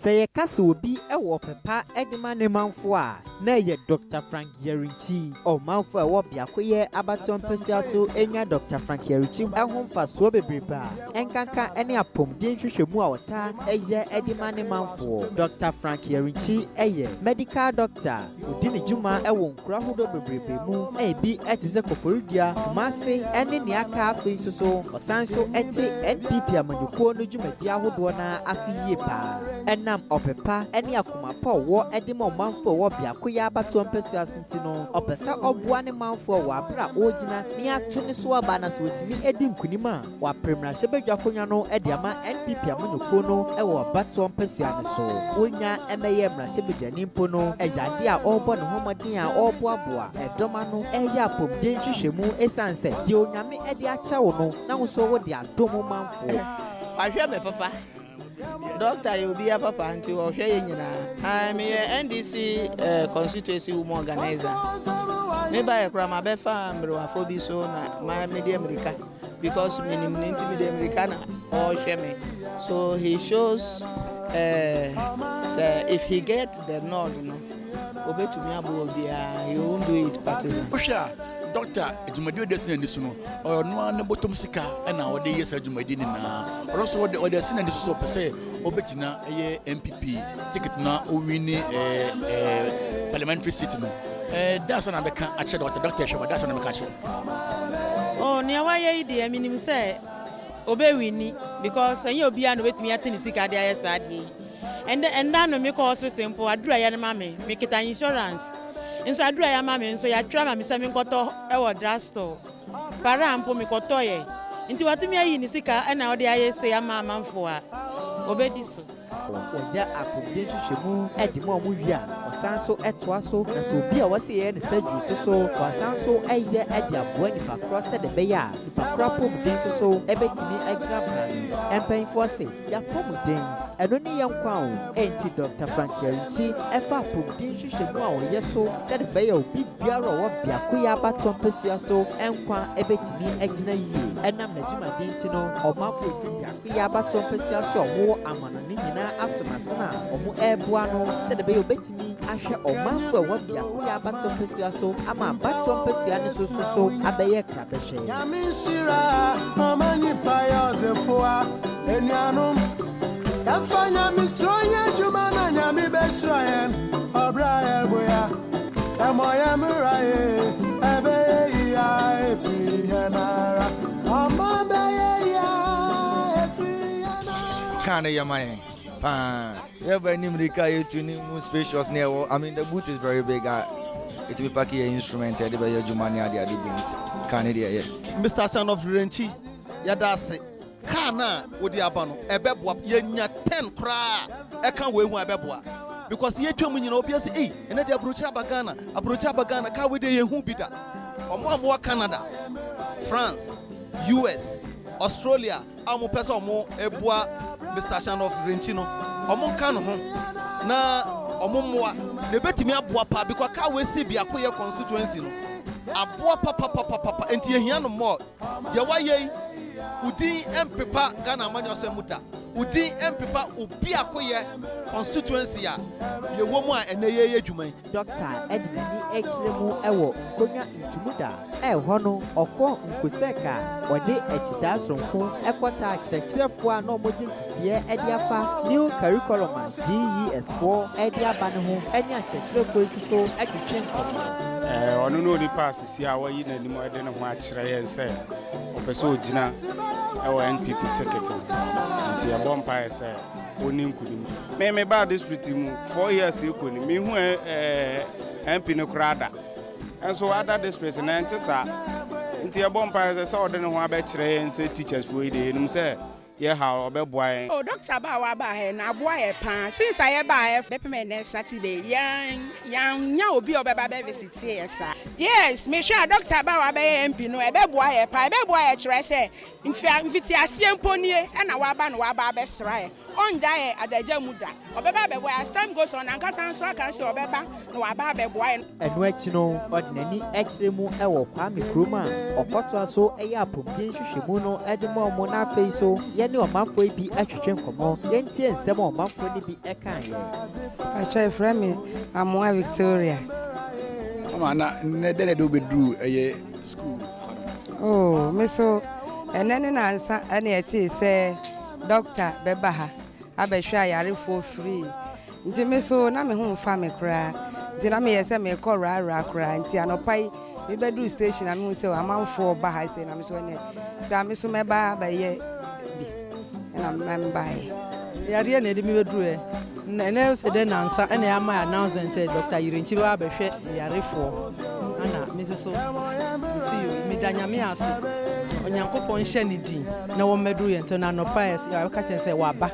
Sɛ yɛka sɛ obi wɔ ɔpɛ pa de ma ne manfoɔ a, na ɛyɛ Dr. Frank Yirenkyi. Ɔmanfoɔ a ɛwɔ Biakoyɛ abatoɔ mpasua so nya Dr. Frank Yirenkyi ho mfasoɔ bebrebe a ɛnkanka ne apɔmuden nhwehwɛmu a ɔtaa yɛ de ma ne manfoɔ. Dr. Frank Yirenkyi yɛ medical doctor a ɔdi ne dwuma wɔ nkuro ahodoɔ bebrebe mu a ebi te sɛ Koforidua, Kumase ne nea aka. Afei nso so ɔsan so te NPP amanyɔkuo no dwumadi ahodoɔ no ase yie paa. Ɛnam ɔpɛ pa ne akoma pa a ɔwɔ de ma ɔmanfoɔ a ɛwɔ Biakoyɛ abatoɔ mpasua so nti no, ɔpɛ sɛ ɔboa ne manfoɔ wɔ abere a ɔregyina ne ato ne so aba, na sɛ wɔtumi di nkonim a, wapere mmarahyɛbadwa akonnwa no de ama NPP amanyɔkuo no wɔ abatoɔ mpasua no so. Wonya mmɛyɛ mmarahyɛbadwani mpo no, ɛyɛ adeɛ a ɔrebɔ ne ho mmɔden a ɔreboaboa ɛdɔm ano ɛyɛ apɔmuden nhwehwɛmu, ɛsiane sɛ deɛ Onyame de akyɛ wo no na wo nso wode adom manfoɔ. Wahwɛ me papa. Doctor yɛ obiara papa, nti ɔhwɛ yɛ nyinaa. Ah, meyɛ NDC constituency woman organizer. Meba yɛ koraa mabɛfa mmerewafo bi so na ma mede mmirika because menim ne nti mede mmirika na ɔrehwɛ me. So he shows sɛ if he get the nod no, obetumi aboa obiara. He won't do it partisan. Wohwɛ a, doctor dwumadi ɔde asi n'ani so no, ɔyɛ ɔno ara ne bɔtɔm sika ɛna ɔde yɛ saa dwumadi nyinaa. Ɔno nso ɔde asi n'ani so sɛ ɔpɛ sɛ ɔbɛgyina ɛyɛ NPP ticket na ɔwin ɛɛ ɛɛ parliamentary seat no. Daasa na bɛka akyerɛ doctor? Doctor hwɛ ma daasa na bɛka akyerɛ. Oh, nea wayɛ yi deɛ, menim sɛ ɔbɛwin because ɛnyɛ obiara na obɛtumi ate ne sika de ayɛ saa adeɛ yi. Ɛndɛ ɛnda no mekɔ hospital mpo, aduru a yɛde ma me, mekita insurance nso, aduru a yɛama me nso, yɛatwerɛ ama me sɛ menkɔtɔ ɛwɔ drugstore para mpo mekɔtɔ yɛ. Nti watumi ayi ne sika ɛna ɔde ayɛ se ama amanfoɔ a ɔbɛdi so. Wɔyɛ apɔmuden nhwehwɛmu de ma ɔmo wie a, ɔsan so toa so na sɛ obi a wɔsi yɛ ne surgery so so, wɔasan so yɛ de aboa nipa korɔ sɛdeɛ ɛbɛyɛ a nipa korɔ apɔmuden nso so bɛtumi agyina brane. Mpanyinfoɔ se yɛapɔmuden ɛno ne yɛn nkwa o. Enti Dr. Frank Yirenkyi ɛfa apɔmuden nhwehwɛmu a ɔyɛ so sɛdeɛ ɛbɛyɛ obi biara a ɔwɔ Biakoyɛ abatoɔ mpasua so nkwa bɛtumi agyina yie. Ɛnam n'adwumaden nti no, ɔmanfoɔ efiri Biakoyɛ abatoɔ mpasua so a wɔwɔ amanɔne nyinaa asomasena a wɔn ɛreboa no sɛdeɛ ɛbɛyɛ obɛtumi ahwɛ ɔmanfoɔ a ɛwɔ Biakoyɛ abatoɔ mpasua so ama abatoɔ mpasua no so so so abɛyɛ krabɛhwɛ. Nyame nhyira ɔma nipa yɛ ɔdzefoa. Enuanom, yɛmfa Nyame suro nyɛ adwuma na Nyame bɛhyira yɛn. Ɔbrɛ a yɛboya ɛmɔ yɛ mmra ye, ɛbɛyɛ yia ɛfiri yɛn ara. Ɔma bɛyɛ yia ɛfiri yɛn ara. Car no yɛ ma yɛn paa. Yɛba anim mirika a yɛtu ne mu spacious ne ɛwɔ, I mean, the boot is very big a ɛtumi pack yɛ instrument yɛde bɛyɛ adwuma ne ade ade gu mu, nti car no deɛ yɛ. Mr Son of Yirenkyi, yɛda ase. Kaa no a wode aba no, ɛbɛboa. Yɛnya 10 koraa ɛka wei ho a, ɛbɛboa because yɛtwa mu nyina obiara sɛ, "Ei, ɛnɛ deɛ aburokyire aba Ghana, aburokyire aba Ghana." Kaa wei deɛ, yɛhu bi da. Ɔmo a mowɔ Canada, France, US, Australia a ɔmo pɛ sɛ ɔmo eboa Mr Son of Yirenkyi no, ɔmo nka no ho na ɔmo mmoa na ebetumi aboa paa because kaa wei si Biako yɛ constituency no aboa papapapapa, nti yɛhia no mmɔɔ. Deɛ wayɛ yi, wo din mpepa Ghana amanyɔsɛm mu da. Wo din mpepa obi akoyɛ constituency a yɛwɔ mu a ɛnɛ yɛyɛ adwuma yi. Doctor ɛde n'ani akyerɛ mu ɛwɔ Nkonnwa Ntumu da ɛhɔ no, ɔkɔ Nkosɛk a ɔde akyitaa soronko ɛkɔta akyerɛkyerɛfoɔ a na wɔgye nteteɛ ɛde afa new curriculum a GES foɔ ɛde aba ne ho ɛne akyerɛkyerɛfoɔ yi nso so ɛtwetwe nkɔmmɔ. Ɔno ne onipa asisi a wayi n'anim de ne ho akyerɛ yɛn sɛ ɔpɛ sɛ ɔgyina ɛwɔ NPP ticket no, nti yɛbɔ mpaeɛ sɛ ɔni nkonim. Me mebaa district mu 4 years kɔ ni, mehu MP no koraa da. Ɛnso other district na ɛnte saa, nti yɛbɔ mpaeɛ sɛ ɔde ne ho abɛkyerɛ yɛn sɛ teachers foɔ yi deɛ, yɛnim sɛ yɛha ɔbɛboa yɛn. Oh, doctor ba a waba ha na aboa yɛ paa. Since a yɛba ha bɛpem ɛnɛ Saturday, yɛn yɛnya obi a ɔbɛba bɛ visit yɛ saa. Yes, mehwɛ a, doctor ba a wabɛyɛ MP no, ɛbɛboa yɛ paa, ɛbɛboa yɛ. Kyerɛ sɛ mfiti aseɛ mpo nie ɛna waba no, waba abɛsra yɛ. Ɔngya yɛ adagya mu da, ɔbɛba abɛboa yɛ. As time goes on, ankasa nso aka sɛ ɔbɛba na waba abɛboa yɛ. Ɛno akyi no, ɔde n'ani kyerɛ mu wɔ Kwame kurom a ɔkɔtoa so yɛ apɔmuden nhwehwɛmu no de ma ɔmo, na afei so yɛde Yɛne ɔmanfoɔ yi bi atwetwe nkɔmmɔ. Yɛntie nsɛm a ɔmanfoɔ no bi kaeɛ. Pakyɛ yɛfrɛ me Amoah Victoria. Mama na nnɛ dɛn na ɛde wo bɛduru ɛyɛ sukuu ha no? Oh, me so ɛnɛ ne nansa ɛna yɛtee sɛ dɔkta bɛba ha abɛhwɛ ayarefoɔ free. Nti me so na me ho mfa me koraa nti na meyɛ sɛ merekɔ wrawra koraa nti anɔpa yi me bɛduru station na mehu sɛ amanfoɔ ba ha sei na me so ɛneɛ saa me so mɛba abɛyɛ bi ɛna mbaeɛ. Yareɛ na ɛde me bɛduruɛ na ɛnɛ sɛ dɛ nansa ɛna yɛama yɛ announcement sɛ Dr. Yirenkyi bɛba abɛhwɛ yarefoɔ ɛna me nso so mesi yo meda Nyame ase Onyankopɔn nhyɛ ne din na wɔmmɛduru yɛn ntam na anɔpa yɛka kyerɛ sɛ waba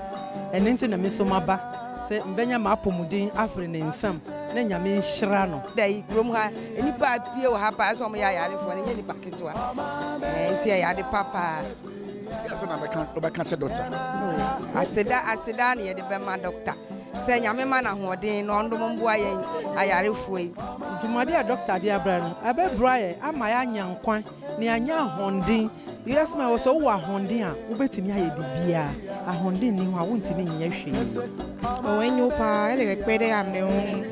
ɛno nti na me nso maba Sɛ mbɛnya m'apɔmuden afri ne nsam na Nyame nhyira no. Da yi kurom ha nnipa a pie wɔ ha paa sɛ wɔyɛ ayarefoɔ no nyɛ nnipa ketewa ɛɛ nti ɛyɛ ade pa paa. Deɛ asɛm na bɛka wobɛka kyɛ dɔkta? Oh, aseda aseda na yɛde bɛma dɔkta sɛ Nyame ma no ahoɔden na ɔndom mboa yɛn ayarefoɔ yi. Dwumadi a dɔkta de abrɛ no, ɛbɛbra yɛn ama yɛanya nkwa na yɛanya ahoɔden. Wiase mu a sɛ wowɔ ahoɔden a, wobɛtumi ayɛ biribiara. Ahoɔden nni hɔ a, wontumi nyɛ hwee. O enyo paa, ele kpekpe ɖe amewo ŋu.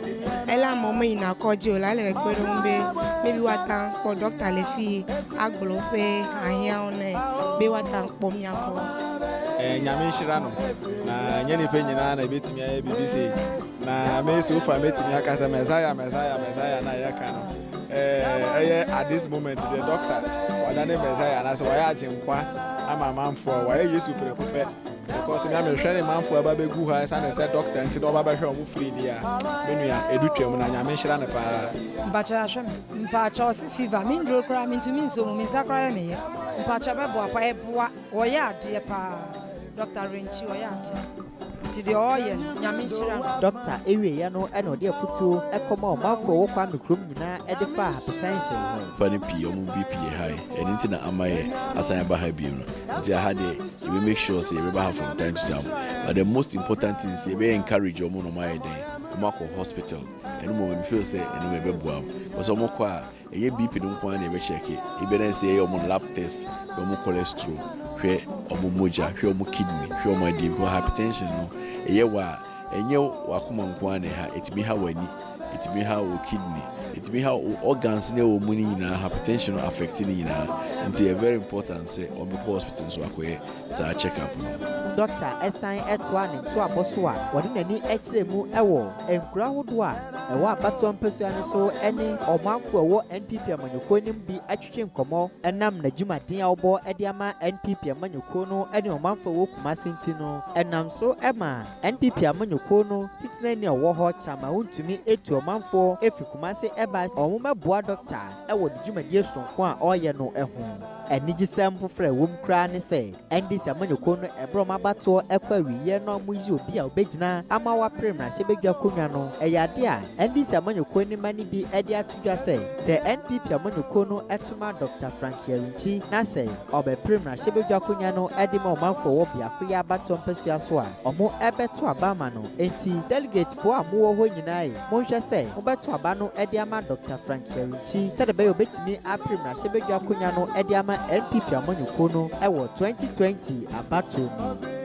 Ele amewo meyina kɔdzi o la, ele kpekpe ɖe wo ŋu be maybe woate ŋu akpɔ ɖɔkta le fi agblɔ woƒe ahiãwo nɛ be woate ŋu akpɔ mía gbɔ. Eh, Nyame nhyira no. Na ɛnyɛ nipa nyinaa na ebetumi ayɛ biribi sei. Na me so far metumi aka sɛ Messiah, Messiah, Messiah na yɛka no. Ɛyɛ at this moment deɛ doctor wadane Messiah anaasɛ wayɛ agyenkwa ama amanfoɔ, wayɛ Yesu prɛko pɛ because me a mehwɛ ne manfoɔ aba bɛgu ha ɛsiane sɛ doctor nti na ɔba bɛhwɛ ɔmo firi deɛ a me nua ɛdu twam na Nyame nhyira no paa. Mpakyɛ ahwɛ me mpakyɛ ɔse fever me nduro koraa mentumi nso mu me nsa koraa yɛ me yɛ mpakyɛ bɛboa pa ɛboa wɔyɛ adeɛ paa Doctor Renkyi ɔyɛ adeɛ. Nti deɛ ɔɔyɛ no Nyame nhyira no. Dɔkta wieɛ no na ɔde afutuo kɔma ɔmanfoɔ wɔ Kwame kurom nyinaa de faa hypertension ho. Nnipa no pii ɔmo BP yɛ high ɛno nti na ama yɛ asan aba ha bio no nti aha deɛ yɛbɛ make sure sɛ yɛbɛba ha from time to time but the most important thing sɛ yɛbɛ encourage ɔmo na ɔmo ayɛ dɛn ɔmo akɔ hospital ɛno mmom me feel sɛ ɛno na ɛbɛboa ɔmo because ɔmo kɔ a Ɛnyɛ BP no nko ara na yɛbɛkyɛke, ebi na sɛ yɛyɛ wɔn lab test, hwɛ wɔn cholesterol, hwɛ wɔn mogya, hwɛ wɔn kidney, hwɛ wɔn adeɛ because hypertension no ɛyɛ wɔ a ɛnyɛ w'akoma nko ara na ɛha, ɛtumi ha w'ani, ɛtumi ha wo kidney, ɛtumi ha wo organs ne ɛwɔ mu no nyinaa, hypertension no affect ne nyinaa nti ɛyɛ very important sɛ wɔbɛkɔ hospital nso akɔyɛ saa check up no. Dɔkta san toaa ne ntoabɔ so a ɔde n'ani kyerɛɛ mu wɔ nkuro ahodoɔ a ɛwɔ abatoɔ mpasua no so ne ɔmanfoɔ a ɛwɔ NPP amanyɔkuo no mu bi atwetwe nkɔmmɔ ɛnam n'adwumaden a ɔbɔ de ama NPP amanyɔkuo no ne ɔmanfoɔ a ɛwɔ Kumasi nti no ɛnam so ma NPP amanyɔkuo no titenani a ɔwɔ hɔ Chairman Wontumi tu ɔmanfoɔ firi Kumasi ba sɛ wɔmmɛboa Dɔkta wɔ ne dwumadie sononko a ɔreyɛ no ho. Anigyesɛm foforɔ a ɛwom koraa ne sɛ, NDC amanyɔkuo no ɛberɛ a wɔn abatoɔ kɔ awieɛ na wɔyi obi a ɔbɛgyina ama wapere mmarahyɛbadwa akonnwa no, ɛyɛ adeɛ a NDC amanyɔkuo no mma no bi de ato dwa sɛ, sɛ NPP amanyɔkuo no to ma Dɔkta Frank Yarinkyi na sɛ ɔbɛpere mmarahyɛbadwa akonnwa no de ma ɔmanfoɔ wɔ biakoyɛ abatoɔ mpasua so a, wɔbɛto aba ama no. Enti delegatefoɔ a mowɔ hɔ nyinaa yi, monhwɛ sɛ mobɛto aba no de ama Dɔkta Frank Yarinkyi sɛdeɛ ɛbɛyɛ ɔbɛtumi apere mmarahyɛbadwa akonwa no de ama NPP amanyɔkuo no wɔ 2020 abatoɔ mu.